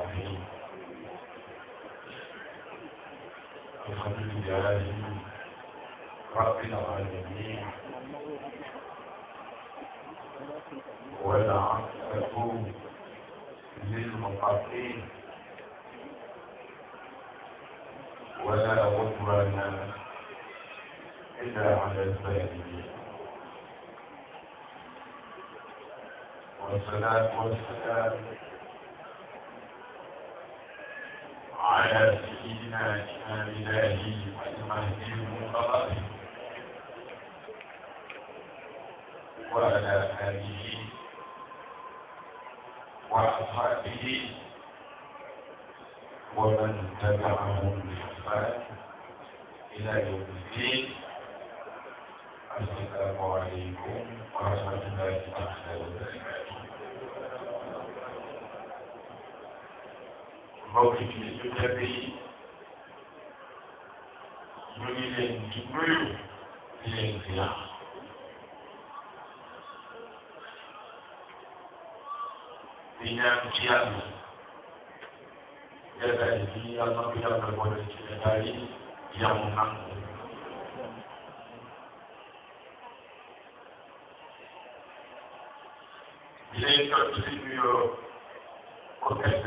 الرحيم الحمد لله رب العالمين والعاقبة للمتقين ولا عدوان إلا على الظالمين والصلاة والسلام على سيدنا إمام الله المهدي المنتظر وعلى آله وأصحابه ومن تبعهم بإحسان إلى يوم الدين. السلام عليكم ورحمة الله تعالى وبركاته. mbokk yi ñu tedd yi ñu ngi leen di nuyu di leen ziar di ñaan ci yàlla jotaay bi yàlla na ko yàlla boole ci jotaay yi yamu nangu di leen jot ci nuyoo ko tedd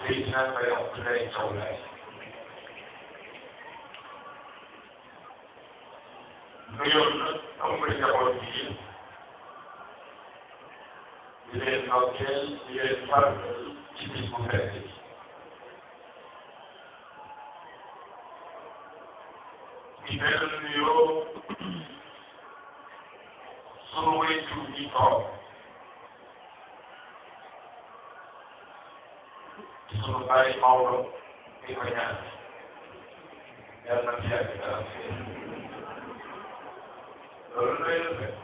Seydina Baye Abdoulaye Thiaw Laye nuyoo nag ëmb njaboot bi yëpp di leen ndokkeel di leen fargal ci bis bu tedd bi di benn nuyoo sunu wéytu bi toog sunu baay Maodo di ko ñaan yàlla na fi yàgg dara loolu lay def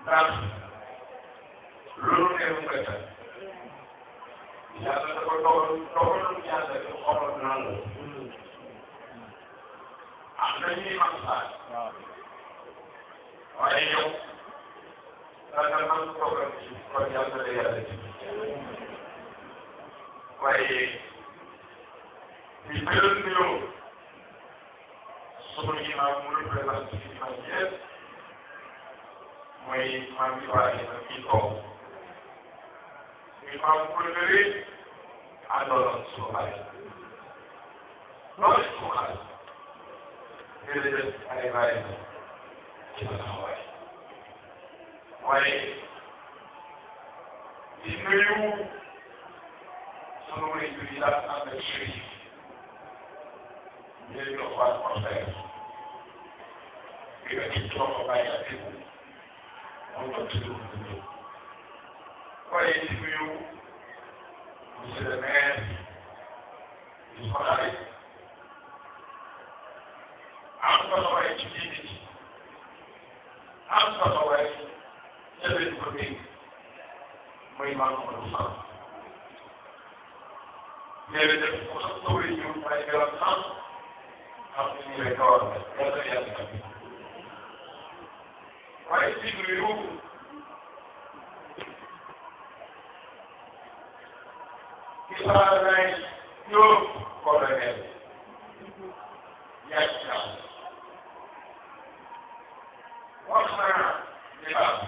ndax loolu neeru nga ta yàlla dafa dogalum yàlla di xoolal nangu am na ñuy maslaat waaye yow danga nangu dogal ci kon yàlla la yàlla ci waaye di gërëm nuyoo sunu imam mu représenté imam yëpp mooy maam Ibrahima kii kaw imam Kouléré àndoon ak sunu baay loolu sunu xaal jërëjëf ay Ibrahima ci sa taxawaay waaye di nuyu sunu wéy bi daal ànd ak chérif ñu leen jox waat conseil bi nga ci loxo bàyyi ak déglu moom la ci dugub bi ñëw waaye di nuyu monsieur le maire di ko xarit am taxawaay ci diine ji am taxawaay ca leen ko dégg mooy Mamadou Sall jërëjëf ku sax tawee ñëw ay garab sax xam ne ñu lay kawar la yàlla yàlla tamit waaye ci nuyu Isaay Diop colonel yaay ñaaw wax naa li baax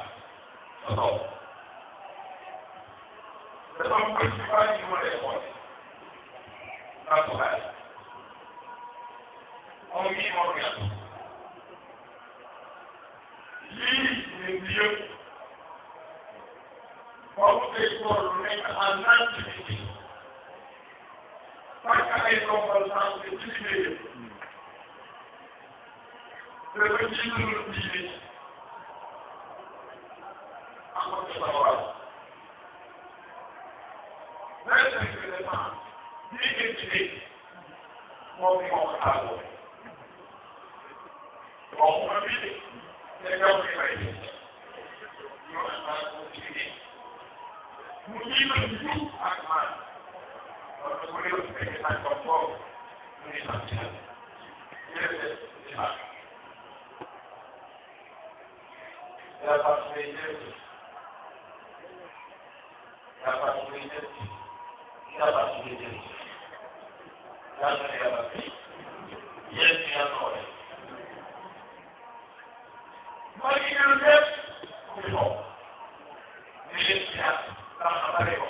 sa tool dafa am ko ci bàyyi ñu ma lay xool naturel moom mii moo gën lii ñun yëpp boobu day toll nekk en activité parce que ay ndombal naa ko ci liggéeyam dafa jiitalul diine ak ko ci sa wàll moom moo ko tàggoo waxuma bii de te ñoom ñu may ñoo xam ko ci liggéey mu jiital ñu ak man wala bu dee lu fekk nañ ko foofu mu ngi sant yàlla jërëjëf ci baax yàlla baax ngay jërëjëf koy jël yàlla su koy jël yàlla na yàlla fay yéen ci yàlla wala maa ngi gën a def ci moom ni leen ci at ndax xamale ko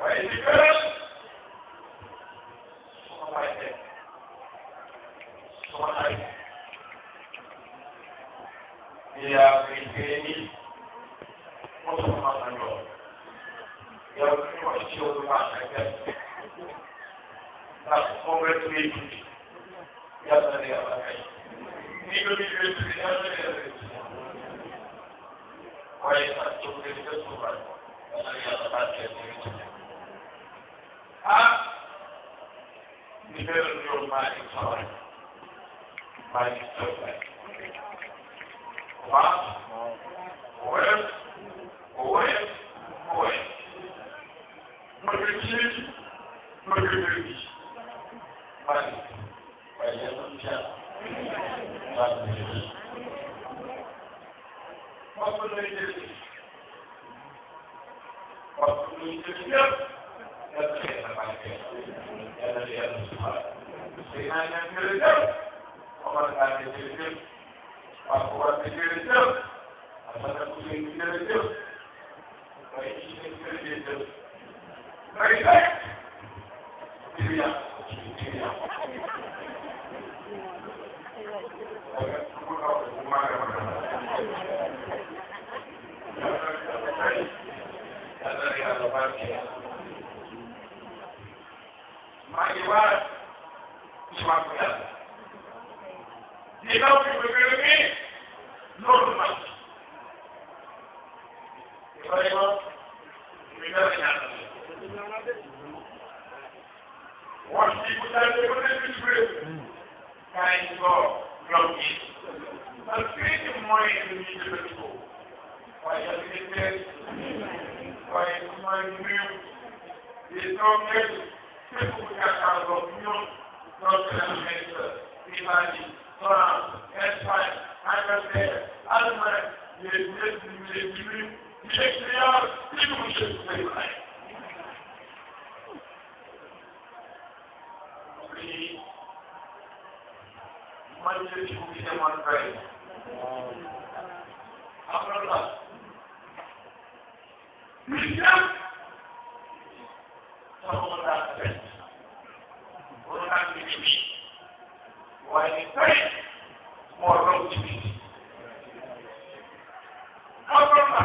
waaye ci gëral su ma fay su ma xay yaa koy feeñi mosuma ma sa ñoom yow ñu wax ci yow lu baax ak def ndax moom rek ngay tuuti yàlla na yàlla kay ni nga di leen tuuti yàlla na yàlla waaye sax jóg nga di def suufal yàlla na yàlla barkeel ñu ngi tuuti ah ni beral yow maa ngi sawar maa ngi sawar waaw woyal woyal woyal bëgg ci bëgg dëgg maa ngi waaye yàlla na yàlla maa ngi jël mbokk lay jël mbokk lay jël yëpp yàlla na yàlla barkeel yàlla na yàlla subhaal te naa ñaan jërëjëf Omar naa ne jërëjëf waaw war na jërëjëf asana ku leen jërëjëf waaye ci seen jërëjëf ngay day ci yàq ci yàq bu kaw bu maaga yàlla na yàlla barkeel maa ngi waar ci wàllu yàlla di daw bi ba gën a gee loolu nag vraiment ñu dara ñaanal wax ji bu tànnee ba nekk ci réew kaay ko loolu gi parce que mooy lu ñuy jëfandikoo waaye yàlla ngeen teel waaye su ma nuyu di toog nekk képp ku jàkkaarloo ñoom loolu dana nekk Italie France Espagne Angleterre Allemagne les États-Unis l'extérieur li mu jël say xay lii man jël ci bu demoon kay am na la lii yëpp sama daa fekk wala naa ngi nii waaye tey moo raw ci biir xam nga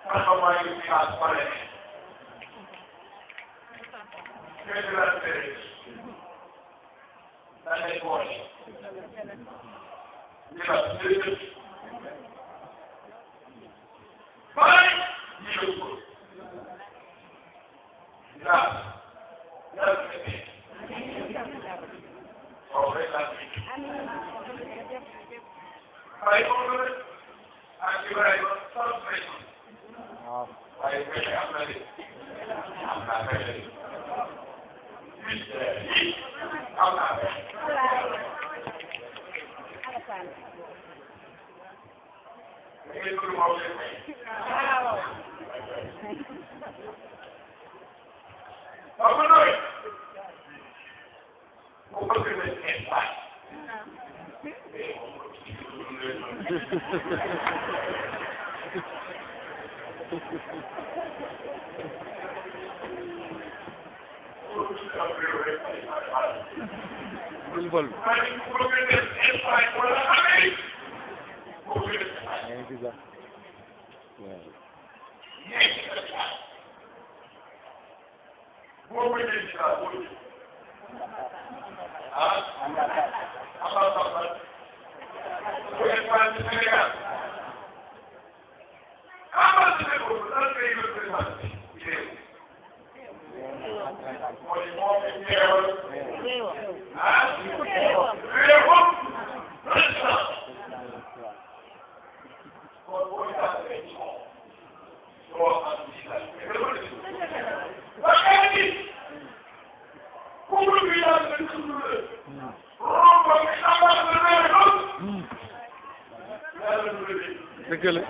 taxawaay yu xaas pare kenn la tere da ngay boole ñu la jërëjëf bàyyi ñu yëg ko ndax yàlla fekkee foofu rek laa fi bàyyi ko rek ak Ibrahima sant nañ waaye fexe am na de am naa fexe de am naa fexe. da ngeen bëgg moo leen may. waaw ba nooy ku bëgg nañ Espagne. dëgg la